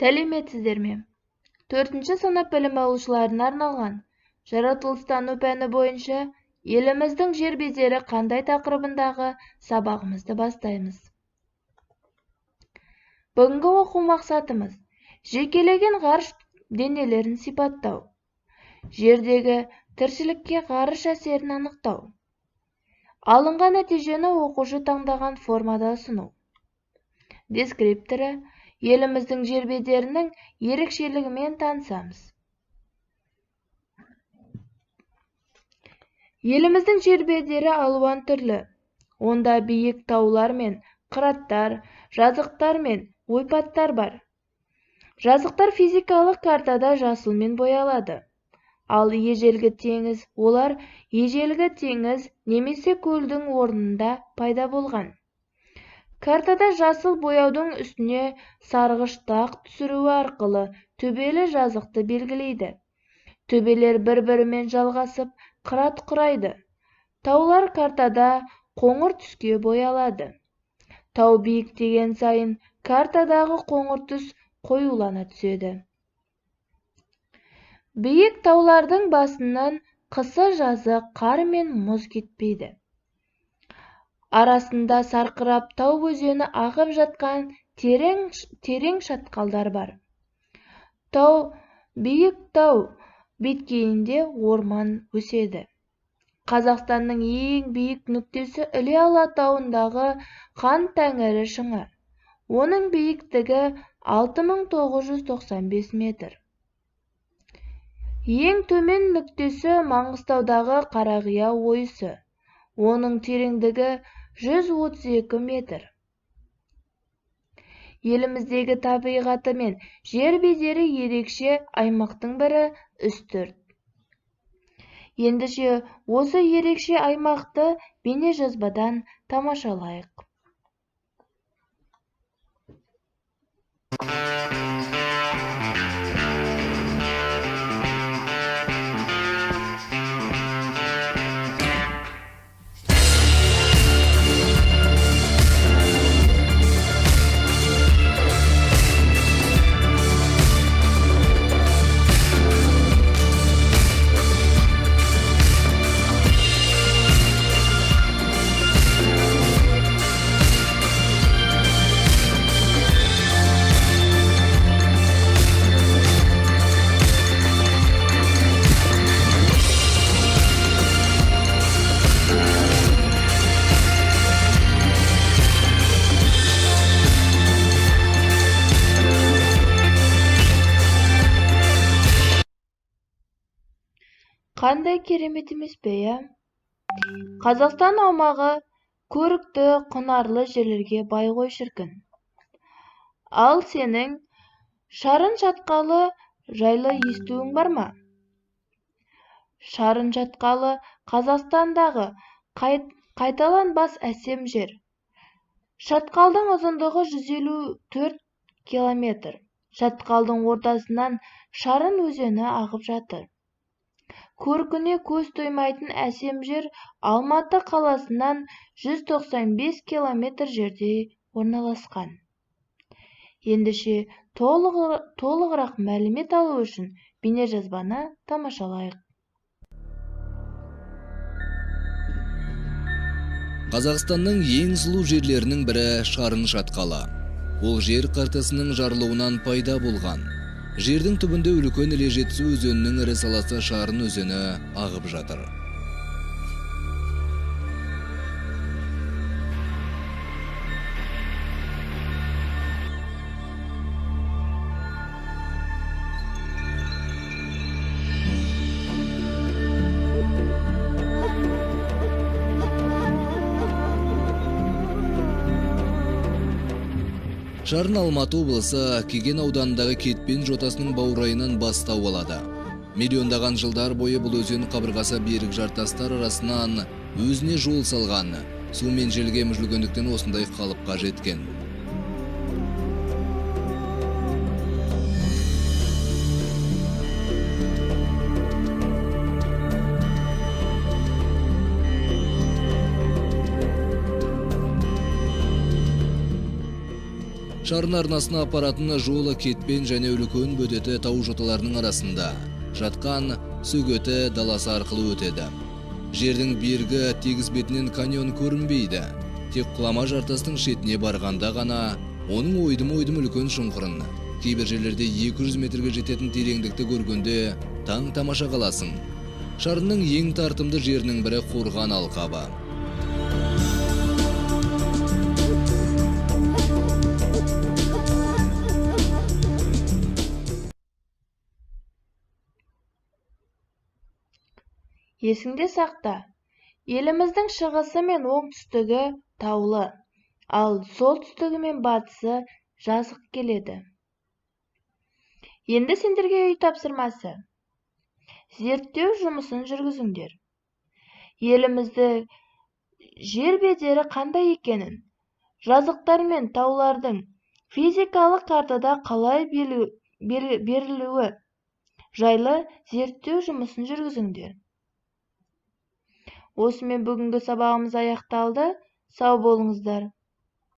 Сәлеметсіздер ме? 4-ші сынып білім алушыларына арналған жаратылыстану пәні бойынша еліміздің жер бедері қандай тақырыбындағы сабағымызды бастаймыз. Бүгінгі оқу мақсатымыз жекелеген ғарыш денелерін сипаттау, жердегі тіршілікке ғарыш әсерін анықтау, алынған нәтижені оқушы таңдаған формада ұсыну. Дескрипторы еліміздің жер бедерінің ерекшелігімен танысамыз. Еліміздің жер бедері алуан түрлі. Онда биік таулар мен қыраттар, жазықтар мен ойпаттар бар. Жазықтар физикалық картада жасылмен боялады. Ал ежелгі теңіз, олар ежелгі теңіз немесе көлдің орнында пайда болған. Картада жасыл бояудың үстіне сарғыш дақ түсіруі арқылы төбелі жазықты белгілейді. Төбелер бір-бірімен жалғасып, қырат құрайды. Таулар картада қоңыр түске боялады. Тау биіктеген сайын картадағы қоңыр түс қоюлана түседі. Биік таулардың басынан қысы-жазы қар мен мұз кетпейді. Арасында сарқырап тау өзені ағып жатқан терең шатқалдар бар. Биік тау беткейінде орман өседі. Қазақстанның ең биік нүктесі Іле Алатауындағы Хан Тәңірі шыңы. Оның биіктігі 6995 метр. Ең төмен нүктесі Маңғыстаудағы Қарақия ойысы. Оның тереңдігі 132 метр. Еліміздегі табиғаты мен жер бедері ерекше аймақтың бірі Үстірт. Ендеше осы ерекше аймақты бейнежазбадан тамашалайық. Қандай керемет емес пе, иә? Қазақстан аумағы көрікті, құнарлы жерлерге бай ғой шіркін. Ал сенің Шарын шатқалы жайлы естуің бар ма? Шарын шатқалы Қазақстандағы қайталанбас әсем жер. Шатқалдың ұзындығы 154 километр. Шатқалдың ортасынан Шарын өзені ағып жатыр. Көркіне көз тоймайтын әсем жер Алматы қаласынан 195 километр жерде орналасқан. Ендеше толығырақ мәлімет алу үшін бейнежазбаны тамашалайық. Қазақстанның ең сұлу жерлерінің бірі Шарын шатқалы. Ол жер қыртысының жарылуынан пайда болған. Жердің түбінде үлкен Іле Жетісу өзенінің ірі саласы Шарын өзені ағып жатыр. Шарын Алматы облысы Кеген ауданындағы Кетпен жотасының баурайынан бастау алады. Миллиондаған жылдар бойы бұл өзен қабырғасы берік жартастар арасынан өзіне жол салған. Су мен желге мүжілгендіктен осындай қалыпқа жеткен. Шарын арнасына апаратын жолы Кетпен және Үлкен Бөдеті тау жоталарының арасында жатқан Сөгеті даласы арқылы өтеді. Жердің бергі тегіс бетінен каньон көрінбейді. Тек құлама жартастың шетіне барғанда ғана оның ойдым-ойдым үлкен шұңқырын, кейбір жерлерде 200 метрге жететін тереңдікті көргенде таң тамаша қаласың. Шарынның ең тартымды жерінің бірі Қорған алқабы. Есіңде сақта, еліміздің шығысы мен оңтүстігі таулы, ал солтүстігі мен батысы жазық келеді. Енді сендерге үй тапсырмасы. Зерттеу жұмысын жүргізіңдер. Елімізді жер бедері қандай екенін, жазықтар мен таулардың физикалық картада қалай берілуі жайлы зерттеу жұмысын жүргізіңдер. Осымен бүгінгі сабағымыз аяқталды. Сау болыңыздар.